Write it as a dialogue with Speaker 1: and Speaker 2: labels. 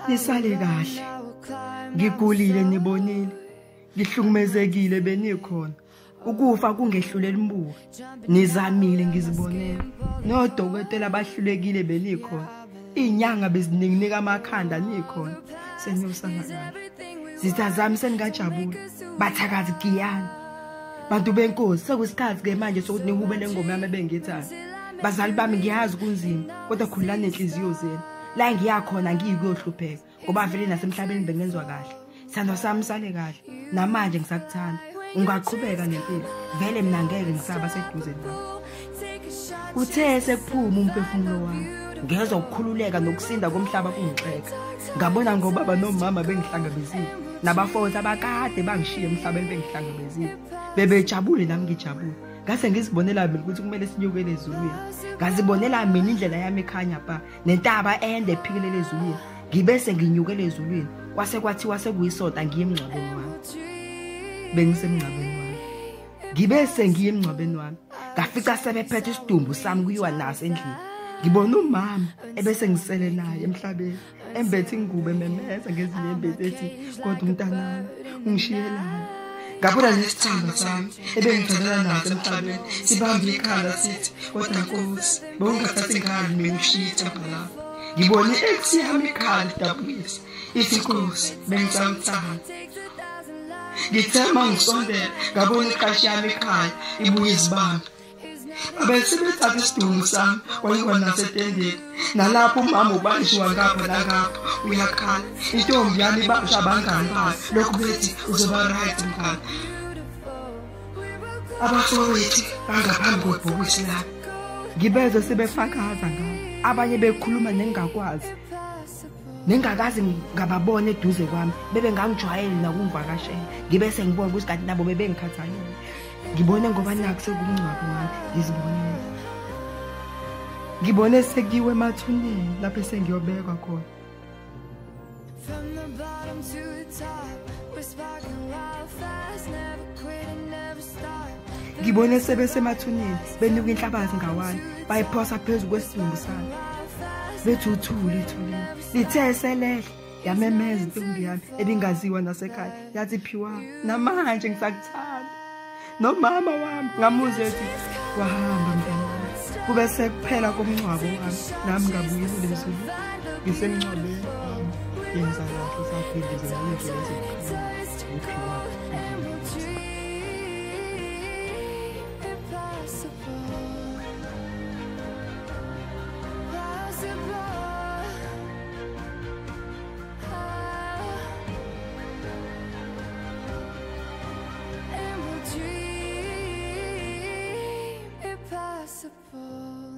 Speaker 1: Nisale kahle. Ngigulile nibonile. Ngihlukumezekile benikhona. Ukufa kungehlulela umbuka. Nizamile ngizibonela. Nodokotela abahlulekile benikhona. Inyanga bezininginika amakhanda nikhona. Seniyosala kahle. Zitha zami seningajabula. Bathakathi giyani. Bantu benkosi sekuyisikhathi ke manje sokuthi nihubele ingoma yami ebengithanda. Bazali bami ngiyazi kunzima kodwa khululani nenhliziyo zenu. La ngiyakhona ngiyikuyohlupheka ngoba vele nasemhlabeni bengenzwa kahle. Sithando sami sale kahle. Namanje ngisakuthanda. Ungaqhubeka nempilo. Vele mina ngeke ngisaba seduze nawe. Uthe sekuphuma umphefumulo wami, ngezwa ukukhululeka nokusinda komhlaba kungixeka. Ngabona ngobaba nomama bengihlangabezile, nabafowethu abakade bangishiya emhlabeni bengihlangabezile. Bebejabule nami ngijabule. Ngase ngizibonela mina ukuthi kumele sinyukele ezulwini. Ngazibonela mina indlela yami ekhanya ba nentaba ende ephikelele ezulwini. Ngibe senginyukele ezulwini. Kwase kwathiwa sekuyisonto ngiye emngcwabeni wami. Bengisemngcwabeni wami. Ngibe sengiye emngcwabeni wami. Ngafica sebephethe isidumbu sami kuyiwa naso endlini. Ngibona umama ebese ngisele naye emhlabeni embethe ingubo ememeza ngezinyembezi ethi kodwa umntanami ungishiyelani. Ngabona nesithando sami ebengithandana naso emhlabeni sibambe ikhala sithi kodwa Nkosi bowungathathi ngani mina ushiye ithemba lakho. Ngibona i-ex yami ikhala idabukisa ithi Nkosi bengisamthanda. Ngithe mangisondela ngabona iqashi yami ekhaya ibuye izibambe. Bese bethatha isidumbu sami kwayiwa nasetendeni. Nalapho umama ubanjiwa ngapha nangapha uyakhala. Intombi yami ibasha abangani bayo lokhu bethi uzoba right mngani. Abafowethu bangaphambi kwebhokisi lami. Ngibezwe sebefakaza ngami. Abanye bekhuluma nengakwazi. Nengakazi ngababona eduze kwami bebe ngangijwayele nakungivakashela. Ngibe sengibona ukuthi kanti nabo bebengikhathalele. Ngibone ngoba naku sekumngcwabo wami ngizibonele. Ngibone sekuyiwe emathuneni lapho esengiyobekwa khona. Ngibone sebesemathuneni benuka inhlabathi ngawane bayiphosa phezu kwesidumbu sami. Bethi uthuli ethuneni. Lithe selehle yamemeza intombi yami ebingaziwa nasekhaya yathi phiwa namanje ngisakuthanda. Nomama wami ngamuzwa ethi wahamba mntanami. Kube sekuphela komngcwabo wami nami ngabuyela ezulwini. Ngisemngcwabeni wami yenza kahle usaphinde ngendlela ezikhala uphiwa.
Speaker 2: Impossible.